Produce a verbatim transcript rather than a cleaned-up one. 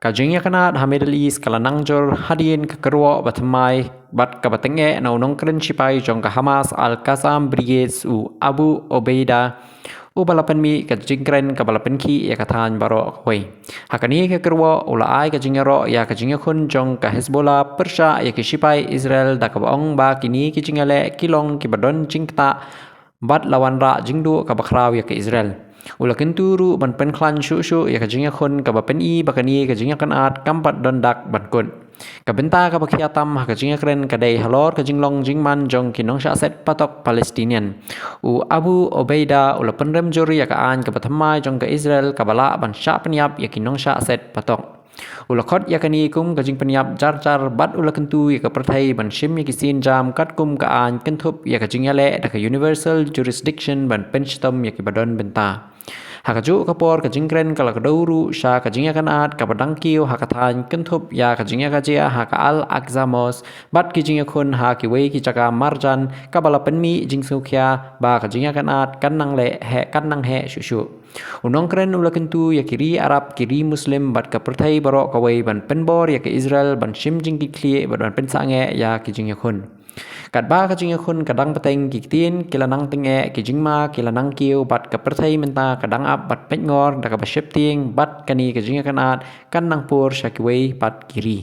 Ka jingïakynad ha Middle East ka la nang jur hadien ka kyrwoh ba thymmai bad kaba tyngeh na u nongkren shipai jong ka Hamas Al-Qassam Brigades, u Abu Obeida, uba la pynmih ka jingkren kaba la pynkhih ïa ka thaiñ baroh kawei. Ha kane ka kyrwoh u la ai ka jingïaroh ïa ka jingïakhun jong ka Hezbollah pyrshah ïa ki shipai Israel, da kaba ong ba kine ki jingïaleh ki long kiba don jingktah bad la wanrah jingduh kaba khraw ïa ka Israel. U la kyntu ruh ban pynkhlaiñ shuh shuh ïa ka jingïakhun, kaba pyni ba kane ka jingïakynad kam pat don dak ban kut. Ka bynta kaba khia tam ha ka jingïakren ka dei halor ka jinglong jingman jong ki nongshah set patok Palestinian. U Abu Obeida u la pynrem jur ïa ka aiñ kaba thymmai jong ka Israel kaba lah ban shah pynïap ïa ki nongshah set patok. U la khot ïa kane kum ka jingpynïap jar jar bad u la kyntu ïa ka pyrthei ban shim ïa ki sienjam katkum ka aiñ kynthup ïa ka jingïaleh da ka Universal Jurisdiction ban pynshitom ïa kiba don bynta. Ha kajuh ka por ka jingkren ka la kdew ruh sha ka jingïakynad kaba dang kiew ha ka thaiñ kynthup ïa ka jingïakajia ha ka Al-Aqsa Mosque bad ki jingïakhun ha kiwei ki jaka marjan, kaba la pynmih jingsngewkhia ba ka jingïakynad kan nang leh heh, kan nang heh shuh shuh. U nongkren u la kyntu ïa ki ri Arab, ki ri Muslim bad ka pyrthei baroh kawei ban pynbor ïa ka Israel ban shim jingkitkhlieh bad ban pynsangeh ïa ki jingïakhun. Katba ka jingïakhun ka dang bteng, ki ktien ki la nang tyngeh, ki jingma ki la nang kiew bad ka pyrthei mynta ka dang ap bad peitngor da kaba sheptieng, bad kane ka jingïakynad kan nang pur sha kiwei pat ki ri.